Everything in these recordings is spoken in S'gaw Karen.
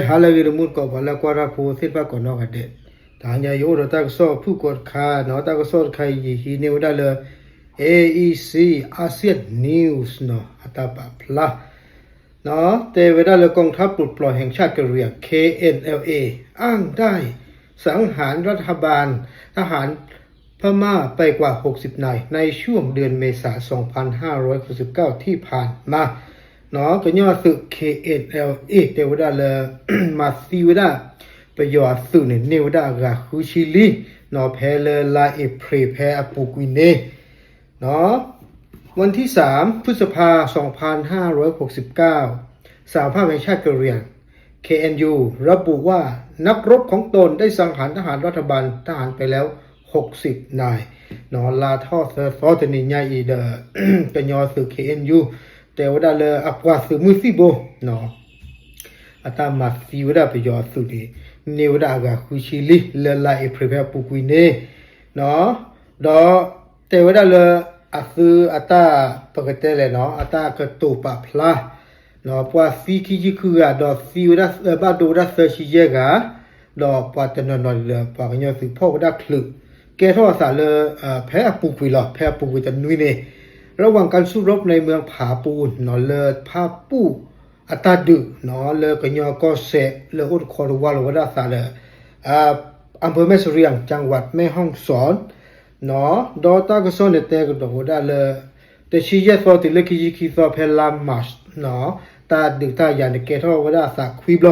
ဟါလၢအဂ့ၤ တမူတကိး ပှၤလၢကွၢ်တၢ်ဖိသ့ၣ်တဖၣ်ကိးနီၢ်ဂၤဒဲး, တဟါညါအံၤအိၣ်ဒီးတၢ်ကစီၣ်ဖုၣ်ကိာ်တခါနီၤ, တၢ်ကစီၣ်တခါအံၤ ယဟံးန့ၢ်ဝဲဒၣ်လၢ A E C ASEAN News နီၤ အတၢ်ပာ်ဖျါ တဲဝဲဒၣ်လၢ กองทัพปลดปล่อยแห่งชาติกะเหรี่ยง K N L A อ้างได้สังหารรัฐบาล ทหารพม่าไปกว่าหกสิบนายในช่วงเดือนเมษาสองพันห้าร้อยหกสิบเก้าที่ผ่านมา ကညီသုး K N L A တဲဝဲဒၣ်လၢ မၤသံဝဲဒၣ် ပယီၤအသုးန့ၣ် န့ၢ်ဝဲဒၣ်အဂၤဃုဆံလံ နီၤ ဖဲလၢလါအ့ဖြ့ၣ်ဖဲအပူၤကွံာ်န့ၣ် วันที่สาม พฤษภา สองพันห้าร้อยหกสิบเก้า สหภาพแห่งชาติกะเหรี่ยง เคเอ็นยู ระบุว่านักรบของตนได้สังหารทหารรัฐบาลทหารไปแล้ว หกสิบนาย နီၤ လါထီၣ်သၢသီတနံၤညါအံၤဒီး ကညီသုး K N U တဲဝဲဒၣ်လၢအပှၤသုးမုၢ်သံၣ်ဘိ နီၤ အတၢ်မၤသံဝဲဒၣ်ပယီၤအသုးန့ၣ် န့ၢ်ဝဲဒၣ်အဂၤဃုဆံလံ လၢလါအ့ဖြ့ၣ်ဖဲအပူၤကွံာ်န့ၣ် နီၤ ဒီးတဲဝဲဒၣ်လၢ အသုးအတၢ် ပကတဲလဲၣ်နီၤ အတၢ်ကတိၤပာ်ဖျါ နီၤ ပှၤသံခံဆံဃုဂၤ ဒီးသံဝဲဒၣ် ဘၣ်ဒိဝဲဒၣ်သၢဆံယဲၢ်ဂၤ ဒီးပှၤတနီၤနီၤဒီး ပှၤကညီသုးဖီၣ်ဝဲဒၣ်ချုး ကဲထီၣ်အသးလၢ ဖဲအပူၤကွံာ်လီၤ ဖဲအပူၤကွံာ်တနွံန့ၣ် ระหว่างการสู้รบในเมืองผาปูน နီၤ လၢဖၣ်ပူၣ်အတၢ်ဒုး နီၤ လၢကညီကီၢ်စဲၣ် လၢအိၣ်တခီတဝါလီၤဝဲဒၣ်အသးဒီး อำเภอแม่เสรียง จังหวัดแม่ฮ่องสอน နီၤ ဒီးတၢ်ကစီၣ်န့ၣ်တဲကဒီးဝဲဒၣ်လၢ တဆံယဲၢ်သီတုၤလၢခံဆံခံသီဖဲလါ March နီၤ တၢ်ဒုးတၢ်ယၤန့ၣ်ကဲထီၣ်ဝဲဒၣ်အသးခွံဘျီ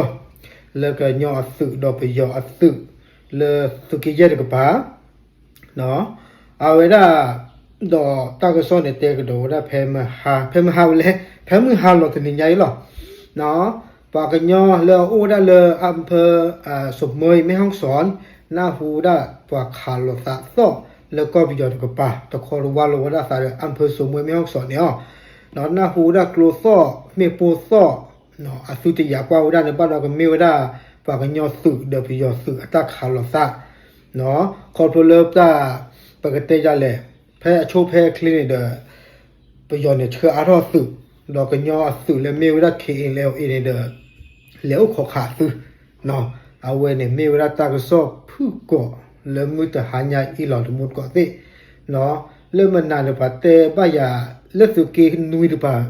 လၢကညီအသုးဒီးပယီၤအသုး လၢသုးက့ယဲၢ်တကပၤ နီၤ အဝဲဒၣ် ဒီးတၢ်ကစီၣ်န့ၣ်တဲကဒီးဝဲဒၣ်ဖဲမဟါ ဖဲမဟါဝဲလဲၣ် ဖဲမုၢ်ဟါလီၤတနံၤညါအံၤလီၤ နီၤ ပှၤကညီလၢအအိၣ်ဝဲဒၣ်လၢ อำเภอ เสริมเมือง แม่ฮ่องสอน နၢ်ဟူဝဲဒၣ်ပှၤခးလိာ်သးသီၣ်လၢကီၢ်ပယီၤတကပၤ တခီတဝါလီၤဝဲဒၣ်အသးဒီး อำเภอ เสริมเมือง แม่ฮ่องสอน န့ၣ် နီၤ နၢ်ဟူဝဲဒၣ်ကျိသီၣ် မ့ၣ်ပိၢ်သီၣ် အသုတယာ်ကွၢ်ဝဲဒၣ်န့ၣ် ဘၣ်ဒီးကမ့ၢ်ဝဲဒၣ် ပှၤကညီသုးဒီးပယီၤသုးအတၢ်ခးလိာ်သး ခီဖျိလၢတၢ် ပကတဲဒ်လဲၣ် ဖဲအဆိဖဲအချ့န့ၣ်ဒီး ပယီၤန့ၣ်ဆှၢအါထီၣ်သုး ဒီးကညီအသုးလၢမ့ၢ်ဝဲဒၣ် K N L A န့ၣ်ဒီး လဲၤအိၣ်ခိးခးသုး အဝဲန့ၣ်မ့ၢ်ဝဲဒၣ်တၢ်ကစီၣ်ဖုၣ်ကိာ်လၢမုၢ်တဟါညါအံၤလီၤ တမူတကိးသ့ၣ် လၢမနုၤန့ၣ် ပှၤတဲဘၣ်ယၤ လၢသုးက့နွံတကပၤ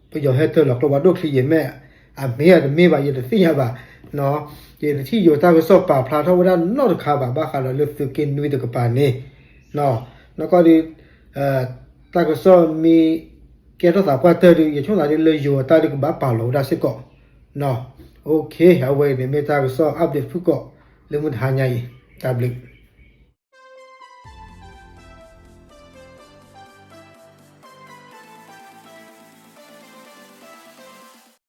ပယီၤဟဲတၢၢ်လီၤကျိဖးဒိၣ်ချံယဲၢ်မဲာ် အမ့ၢ်ဧါတမ့ၢ်ဘၣ် ယတသ့ၣ်ညါဘၣ် ယတထံၣ်ယိၤတၢ်ကစီၣ်ပာ်ဖျါထီၣ်ဝဲဒၣ်နီတခါဘၣ် ဘၣ်ဃးဒီးလၢသုးက့နွံတကပၤန့ၣ် နကီၢ်ဒီး တၢ်ကစီၣ်မ့ၢ်ကဲထီၣ်သးပှၢ်တၢၢ်ဒီး ယဆိကမိၣ်သးဒ်လၢယိၤအတၢ်ဒုးကဘၣ်ပာ်လီၤဝဲဒၣ်စ့ၢ်ကီး အဝဲန့ၣ်မ့ၢ်တၢ်ကစီၣ် update ဖုၣ်ကိာ် လၢမုၢ်တဟါညါအံၤ တၢ်ဘျုး